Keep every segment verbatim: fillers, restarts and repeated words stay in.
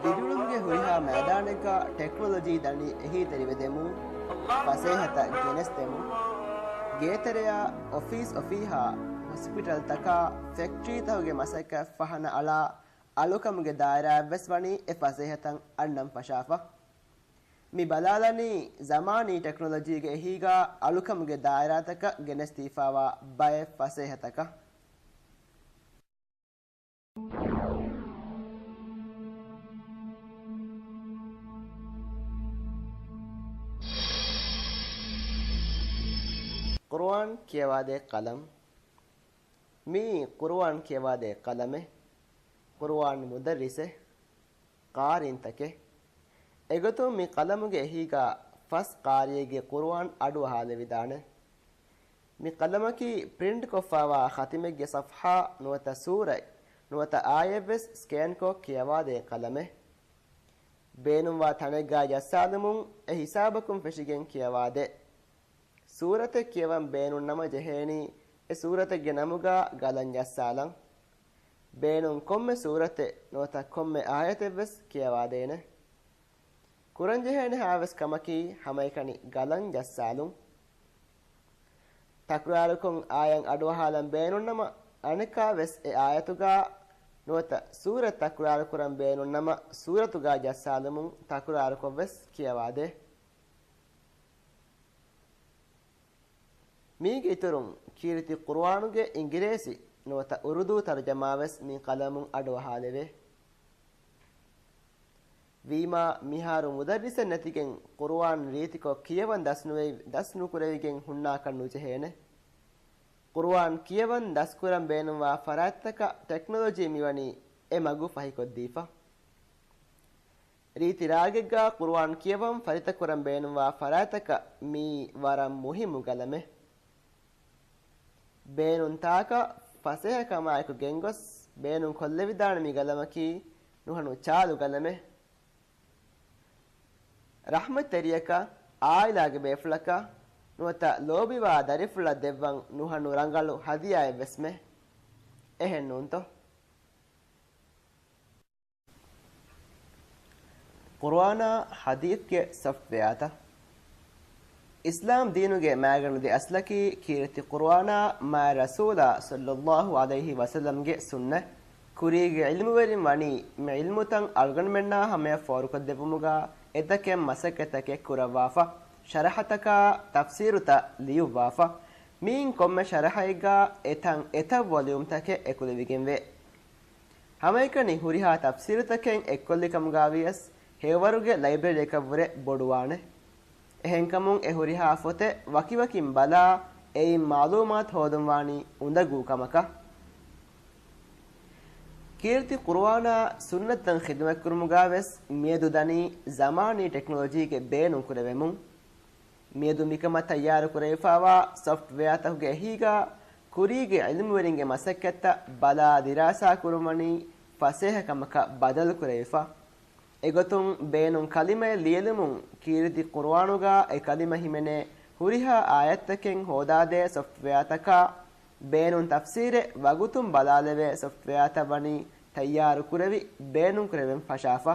ދިރިއުޅުމުގެ ހުރިހާ މައިދާނެއްގަ ޓެކްނޮލޮޖީ ދަނީ އެހީތެރިވެދެމުން، ފަސޭހަތައް ގެނެސްދެމުން، ގޭތެރެއާ، އޮފީސް އޮފީހާ، ހޮސްޕިޓަލްތަކާ، ފެކްޓްރީތަކުގެ މަސައްކަތް ފަހަނަ އަޅާ، އަޅުކަމުގެ ދާއިރާއަށްވެސް ވަނީ އެ ފަސޭހަތައް އަންނަން ފަށާފަ. މި ބަލާލަނީ ޒަމާނީ ޓެކްނޮލޮޖީގެ އެހީގަ އަޅުކަމުގެ ދާއިރާތަކަށް ގެނެސްދީފާވާ ބައެއް ފަސޭހަތަކަށް. ޤުރުއާން ކިޔަވާދޭ ޤަލަމް. މިއީ ޤުރުއާން ކިޔަވާދޭ ޤަލަމެއް، ޤުރުއާން މުދައްރިސެއް، ޤާރީންތަކެއް. އެގޮތުން މި ޤަލަމުގެ އެހީގަ ފަސް ޤާރީއެއްގެ ޤުރުއާން އަޑުއަހާލެވިދާނެ. މި ޤަލަމަކީ ޕްރިންޓްކޮށްފާވާ ޚަތިމެއްގެ ޞަފްޙާ ނުވަތަ ސޫރަތް ނުވަތަ އާޔަތްވެސް ސްކޭންކޮށް ކިޔަވާދޭ ޤަލަމެއް. ބޭނުންވާ ތަނެއްގަ ޖައްސާލުމުން އެ ހިސާބަކުން ފެށިގެން ކިޔަވާދޭ. ސޫރަތެއް ކިޔަވަން ބޭނުންނަމަ ޖެހޭނީ، އެ ސޫރަތެއްގެ ނަމުގަ ގަލަން ޖައްސާލަން. ބޭނުން ކޮންމެ ސޫރަތެއް ނުވަތަ ކޮންމެ އާޔަތެއްވެސް ކިޔަވާދޭނެ. ކުރަންޖެހޭނެ ހާވެސް ކަމަކީ، ހަމައެކަނި ގަލަން ޖައްސާލުން. ތަކުރާރުކޮށް އާޔަތް އަޑުއަހާލަން ބޭނުންނަމަ، އަނެއްކާވެސް އެ އާޔަތުގަ ނުވަތަ ސޫރަތް ތަކުރާރުކުރަން ބޭނުންނަމަ، ސޫރަތުގަ ޖައްސާލުމުން ތަކުރާރުކޮށްވެސް ކިޔަވާދޭ. މީގެ އިތުރުން، ކީރިތި ޤުރުއާނުގެ އިނގިރޭސި ނުވަތަ އުރުދޫ ތަރުޖަމާވެސް މި ޤަލަމުން އަޑުއަހާލެވޭ. ވީމާ، މިހާރު މުދައްރިސެއް ނެތިގެން ޤުރުއާން ރީތިކޮށް ކިޔަވަން ދަސްނުވެ-، ދަސްނުކުރެވިގެން ހުންނާކަށް ނުޖެހޭނެ. ޤުރުއާން ކިޔަވަން ދަސްކުރަން ބޭނުންވާ ފަރާތްތަކަށް ޓެކްނޮލޮޖީ މިވަނީ އެ މަގު ފަހިކޮށްދީފަ. ރީތި ރާގެއްގަ ޤުރުއާން ކިޔަވަން ފަރިތަކުރަން ބޭނުންވާ ފަރާތްތަކަށް މިއީ ވަރަށް މުހިއްމު ގަލަމެއް. ބޭނުން ތާކަށް ފަސޭހަކަމާއެކު ގެންގޮސް ބޭނުން ކޮށްލެވިދާނެ މި ގަލަމަކީ ނުހަނު ޗާލު ގަލަމެއް. ރަޙްމަތްތެރިޔަކަށް، އާއިލާގެ ބޭފުޅަކަށް، ނުވަތަ ލޯބިވާ ދަރިފުޅަށް ދެއްވަން ނުހަނު ރަނގަޅު ހަދިޔާއެއްވެސްމެ. އެހެން ނޫންތޯ؟ ޤުރުއާނާ ޙަދީޘްގެ ސޮފްޓްވެއާތައް. އިސްލާމް ދީނުގެ މައިގަނޑު ދެ އަސްލަކީ ކީރިތި ޤުރުއާނާ މާތް ރަސޫލާ ޞައްލައްލާހު ޢަލައިހި ވަސައްލަމްގެ ސުންނަތް. ކުރީގެ ޢިލްމުވެރިން ވަނީ މި ޢިލްމުތައް އަޅުގަނޑުމެންނާ ހަމަޔަށް ފޯރުކޮށްދެއްވުމުގަ އެތަކެއް މަސައްކަތްތަކެއް ކުރައްވާފަ، ޝަރަޙަތަކާ ތަފްސީރުތައް ލިޔުއްވާފަ. މިއިން ކޮންމެ ޝަރަޙައެއްގަ އެތަން އެތައް ވޮލިއުމްތަކެއް އެކުލެވިގެންވޭ. ހަމައެކަނި ހުރިހާ ތަފްސީރުތަކެއް އެއްކޮށްލި ކަމުގަވިޔަސް ހެޔޮވަރުގެ ލައިބްރަރީއަކަށްވުރެ ބޮޑުވާނެ. އެހެންކަމުން އެ ހުރިހާ ފޮތެއް ވަކިވަކިން ބަލާ، އެއިން މަޢުލޫމާތު ހޯދުންވާނީ އުނދަގޫ ކަމަކަށް. ކީރިތި ޤުރުއާނާ ސުންނަތަށް ޚިދުމަތްކުރުމުގަވެސް މިއަދު ދަނީ ޒަމާނީ ޓެކްނޮލޮޖީގެ ބޭނުން ކުރެވެމުން. މިއަދު މިކަމަށް ތައްޔާރުކުރެވިފާވާ ސޮފްޓްވެއާތަކުގެ އެހީގަ ކުރީގެ ޢިލްމުވެރިންގެ މަސައްކަތްތައް ބަލާ ދިރާސާކުރުންވަނީ ފަސޭހަކަމަކަށް ބަދަލުކުރެވިފަ. އެގޮތުން ބޭނުން ކަލިމައެއް ލިޔެލުމުން ކީރިތި ޤުރުއާނުގަ އެ ކަލިމަ ހިމެނޭ ހުރިހާ އާޔަތްތަކެއް ހޯދާދޭ ސޮފްޓްވެއާތަކާ، ބޭނުން ތަފްސީރެއް ވަގުތުން ބަލާލެވޭ ސޮފްޓްވެއާތައް ވަނީ ތައްޔާރުކުރެވި، ބޭނުންކުރެވެން ފަށާފަ.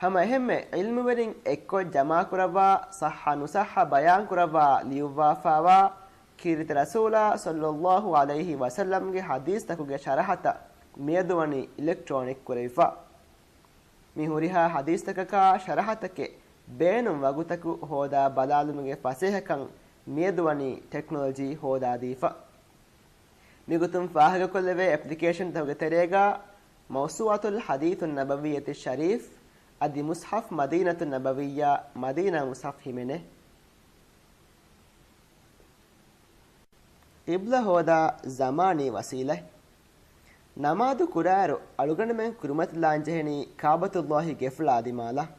ހަމަ އެހެންމެ ޢިލްމުވެރިން އެއްކޮށް ޖަމާކުރައްވާ ޞައްޙަ ނުޞައްޙަ ބަޔާންކުރައްވާ ލިޔުއްވާފާވާ ކީރިތި ރަސޫލާ ޞައްލައްލާހު ޢަލައިހި ވަސައްލަމްގެ ޙަދީޘްތަކުގެ ޝަރަޙަތައް މިއަދު ވަނީ އިލެކްޓްރޯނިކް ކުރެވިފަ. މި ހުރިހާ ޙަދީޘްތަކަކާ ޝަރަޙަތަކެއް ބޭނުން ވަގުތަކު ހޯދާ ބަލާލުމުގެ ފަސޭހަކަން މިއަދު ވަނީ ޓެކްނޮލޮޖީ ހޯދާދީފަ. މިގޮތުން ފާހަގަކޮށްލެވޭ އެޕްލިކޭޝަންތަކުގެ ތެރޭގަ މައުސޫޢަތުލް ޙަދީޘުން ނަބަވިއްޔަތި ޝަރީފް އަދި މުޞްޙަފް މަދީނަތުން ނަބަވިއްޔާ މަދީނާ މުޞްޙަފް ހިމެނޭ. ޤިބްލަ ހޯދާ ޒަމާނީ ވަސީލަތް. ނަމާދު ކުރާއިރު އަޅުގަނޑުމެން ކުރިމަތިލާން ޖެހެނީ ކާބަތުﷲ ގެފުޅާ ދިމާލަށް.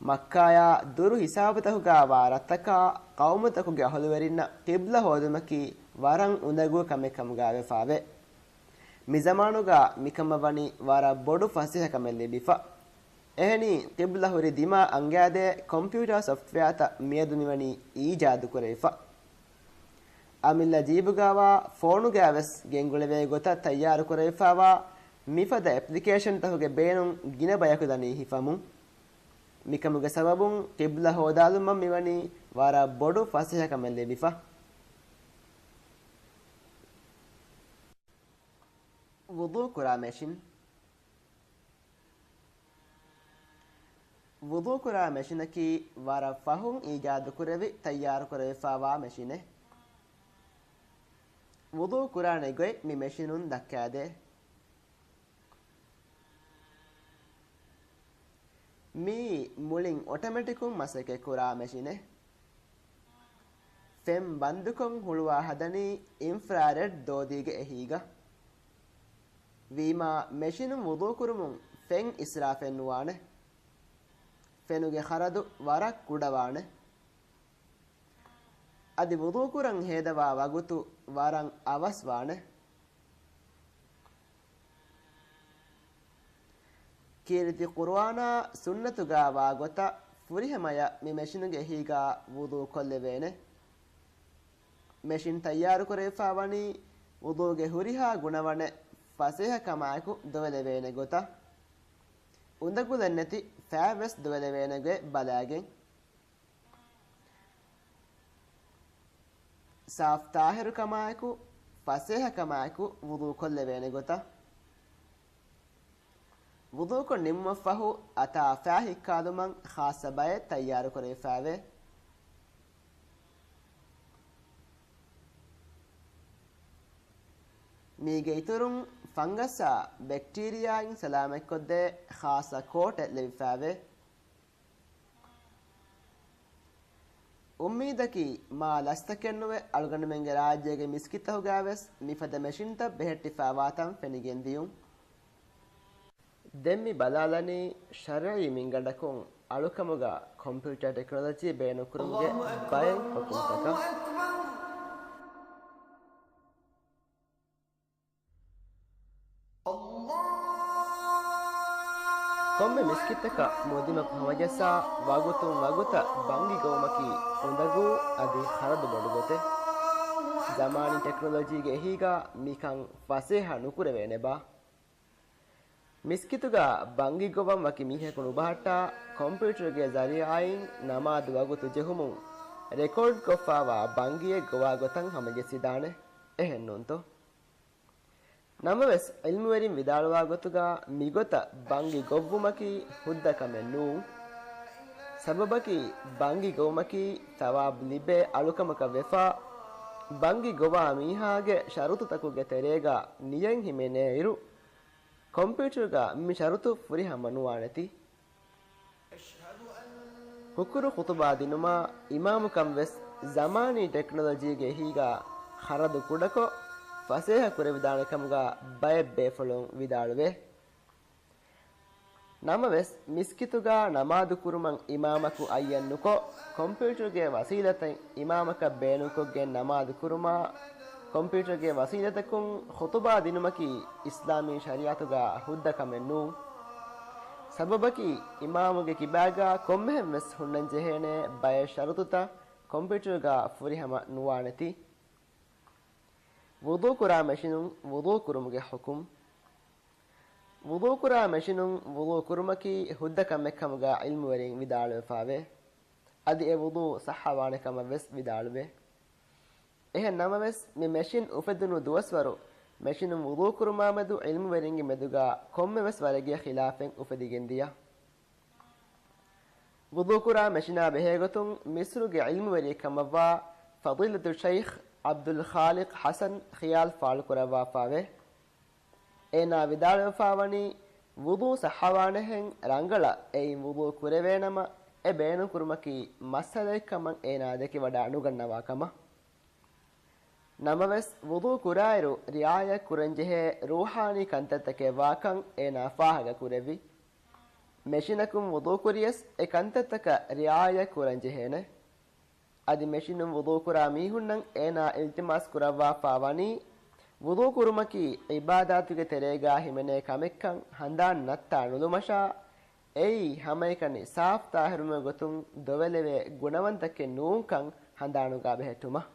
މައްކާޔާ ދުރު ހިސާބުތަކުގަ ވާ ރަށްތަކާ ޤައުމުތަކުގެ އަހުލުވެރިންނަށް ޤިބްލަ ހޯދުމަކީ ވަރަށް އުނދަގޫ ކަމެއް ކަމުގަ ވެފާވޭ. މިޒަމާނުގަ މިކަމަށް ވަނީ ވަރަށް ބޮޑު ފަސޭހަކަމެއް ލިބިފަ. އެހެނީ، ޤިބްލަ ހުރި ދިމާ އަންގައިދޭ ކޮމްޕިއުޓާ ސޮފްޓްވެއާތައް މިއަދު މިވަނީ އީޖާދުކުރެވިފަ. އަމިއްލަ ޖީބުގަވާ ފޯނުގަވެސް ގެންގުޅެވޭ ގޮތަށް ތައްޔާރުކުރެވިފާވާ މިފަދަ އެޕްލިކޭޝަންތަކުގެ ބޭނުން ގިނަ ބަޔަކު ދަނީ ހިފަމުން. މިކަމުގެ ސަބަބުން ޤިބްލަ ހޯދާލުމަށް މިވަނީ ވަރަށް ބޮޑު ފަސޭހަކަމެއް ލިބިފަ. ވުޟޫ ކުރާ މެޝިން. ވުޟޫ ކުރާ މެޝިނަކީ ވަރަށް ފަހުން އީޖާދުކުރެވި ތައްޔާރުކުރެވިފާވާ މެޝިނެއް. ވުޟޫ ކުރާނެ ގޮތް މި މެޝިނުން ދައްކާދޭ. މިއީ މުޅިން އޮޓޮމެޓިކުން މަސައްކަތްކުރާ މެޝިނެއް. ފެން ބަންދުކޮށް ހުޅުވާ ހަދަނީ އިންފްރާރެޑް ދޯދީގެ އެހީގަ. ވީމާ މެޝިނުން ވުޟޫ ކުރުމުން ފެން އިސްރާފެއް ނުވާނެ. ފެނުގެ ޚަރަދު ވަރަށް ކުޑަވާނެ. އަދި ވުޟޫކުރަން ހޭދަވާ ވަގުތު ވަރަށް އަވަސްވާނެ. ކީރިތި ޤުރުއާނާ ސުންނަތުގާ ވާގޮތަށް ފުރިހަމަޔަށް މި މެޝިނުގެ އެހީގާ ވުޟޫ ކޮށްލެވޭނެ. މެޝިން ތައްޔާރުކުރެވިފާވަނީ ވުޟޫގެ ހުރިހާ ގުނަވަނެއް ފަސޭހަކަމާއެކު ދޮވެލެވޭނެ ގޮތަށް. އުނދަގުލެއްނެތި ފައިވެސް ދޮވެލެވޭނެ ގޮތް ބަލާގެން. ސާފް ޠާހިރުކަމާއެކު، ފަސޭހަކަމާއެކު ވުޟޫ ކޮށްލެވޭނެ ގޮތަށް. ވުޟޫކޮށް ނިމުމަށްފަހު އަތާ ފައި ހިއްކާލުމަށް ޚާއްޞަ ބައެއް ތައްޔާރުކުރެވިފައެވެ. މީގެ އިތުރުން ފަންގަސްއާ ބެކްޓީރިއާއިން ސަލާމަތްކޮށްދޭ ޚާއްޞަ ކޯޓެއް ލެވިފައެވެ. އުއްމީދަކީ މާ ލަސްތަކެއްނުވެ އަޅުގަނޑުމެންގެ ރާއްޖޭގެ މިސްކިތްތަކުގައިވެސް މިފަދަ މެޝިންތައް ބެހެއްޓިފައިވާތަން ފެނިގެންދިޔުން. ދެން މި ބަލާލަނީ ޝަރުއީ މިންގަނޑަކުން އަޅުކަމުގަ ކޮމްޕިއުޓަރ ޓެކްނޮލޮޖީ ބޭނުންކުރުމުގެ ބައެއް ޙުކުމްތަކަށް. ކޮންމެ މިސްކިތަކަށް މުދިމަކު ހަމަޖައްސާ ވަގުތުން ވަގުތަށް ބަންގި ގޮވުމަކީ އުނދަގޫ އަދި ޚަރަދު ބޮޑު ގޮތެއް. ޒަމާނީ ޓެކްނޮލޮޖީގެ އެހީގަ މިކަން ފަސޭހަ ނުކުރެވޭނެބާ؟ މިސްކިތުގަ ބަންގި ގޮވަން ވަކި މީހަކު ނުބަހައްޓާ، ކޮމްޕިއުޓަރުގެ ޒަރީޢާއިން ނަމާދު ވަގުތު ޖެހުމުން ރެކޯޑްކޮށްފާވާ ބަންގިއެއް ގޮވާ ގޮތަށް ހަމަޖެއްސިދާނެ. އެހެންނޫންތޯ؟ ނަމަވެސް، ޢިލްމުވެރިން ވިދާޅުވާ ގޮތުގަ މިގޮތަށް ބަންގި ގޮއްވުމަކީ ހުއްދަ ކަމެއް ނޫން. ސަބަބަކީ، ބަންގި ގޮވުމަކީ ޘަވާބު ލިބޭ އަޅުކަމަކަށް ވެފަ، ބަންގި ގޮވާ މީހާގެ ޝަރުތުތަކުގެ ތެރޭގަ ނިޔަތް ހިމެނޭއިރު، ކޮމްޕިއުޓަރުގަ މި ޝަރުތު ފުރިހަމަ ނުވާނެތީ. ހުކުރު ޚުޠުބާ ދިނުމާ އިމާމުކަން ވެސް ޒަމާނީ ޓެކްނޮލޮޖީގެ އެހީގަ ޚަރަދު ކުޑަކޮށް ފަސޭހަ ކުރެވިދާނެ ކަމުގަ ބައެއް ބޭފުޅުން ވިދާޅުވޭ. ނަމަވެސް، މިސްކިތުގަ ނަމާދު ކުރުމަށް އިމާމަކު އައްޔަން ނުކޮށް، ކޮމްޕިއުޓަރުގެ ވަސީލަތެއް އިމާމަކަށް ބޭނުންކޮށްގެން ނަމާދު ކުރުމާ، ކޮމްޕިއުޓަރުގެ ވަސީލަތަކުން ޚުޠުބާ ދިނުމަކީ އިސްލާމީ ޝަރީޢަތުގަ ހުއްދަ ކަމެއް ނޫން. ސަބަބަކީ، އިމާމުގެ ކިބާގަ ކޮންމެހެން ވެސް ހުންނަން ޖެހޭނޭ ބައެއް ޝަރުތުތައް ކޮމްޕިއުޓަރުގަ ފުރިހަމަ ނުވާނެތީ. ވުޟޫކުރާ މެޝިނުން ވުޟޫ ކުރުމުގެ ޙުކުމް. ވުޟޫކުރާ މެޝިނުން ވުޟޫ ކުރުމަކީ ހުއްދަ ކަމެއް ކަމުގަ ޢިލްމުވެރިން ވިދާޅުވެފާވޭ. އަދި އެ ވުޟޫ ޞައްޙަވާނެ ކަމަށް ވެސް ވިދާޅުވޭ. އެހެން ނަމަވެސް، މި މެޝިން އުފެދުނު ދުވަސްވަރު، މެޝިނުން ވުޟޫ ކުރުމާ މެދު ޢިލްމުވެރިންގެ މެދުގަ ކޮންމެވެސް ވަރެއްގެ ޚިލާފެއް އުފެދިގެންދިޔަ. ވުޟޫކުރާ މެޝިނާ ބެހޭގޮތުން މިޞްރުގެ ޢިލްމުވެރިއެއް ކަމަށްވާ ފަޟީލަތު ޝައިޚް ޢަބްދުލް ޚާލިޤް ޙަސަން ޚިޔާލް ފާޅުކުރައްވާފާވޭ. އޭނާ ވިދާޅުވެފާވަނީ، ވުޟޫ ޞައްޙަވާނެހެން ރަނގަޅަށް އެއިން ވުޟޫ ކުރެވޭނަމަ، އެ ބޭނުންކުރުމަކީ މައްސަލައެއްކަމަށް އޭނާ ދެކިވަޑާ ނުގަންނަވާ ކަމަށް. ނަމަވެސް، ވުޟޫ ކުރާއިރު ރިޢާޔަތް ކުރަންޖެހޭ ރޫޙާނީ ކަންތައްތަކެއް ވާކަން އޭނާ ފާހަގަކުރެއްވި. މެޝިނަކުން ވުޟޫ ކުރިޔަސް އެ ކަންތައްތަކަށް ރިޢާޔަތް ކުރަންޖެހޭނެ. އަދި މެޝިނުން ވުޟޫކުރާ މީހުންނަށް އޭނާ އިލްތިމާސް ކުރައްވާފާ ވަނީ، ވުޟޫ ކުރުމަކީ ޢިބާދާތުގެ ތެރޭގާ ހިމެނޭ ކަމެއްކަން ހަނދާން ނައްތާ ނުލުމަށާ، އެއީ ހަމައެކަނި ސާފް ޠާހިރުވުމުގެ ގޮތުން ދޮވެލެވޭ ގުނަވަންތަކެއް ނޫންކަން ހަނދާނުގާ ބެހެއްޓުމަށް.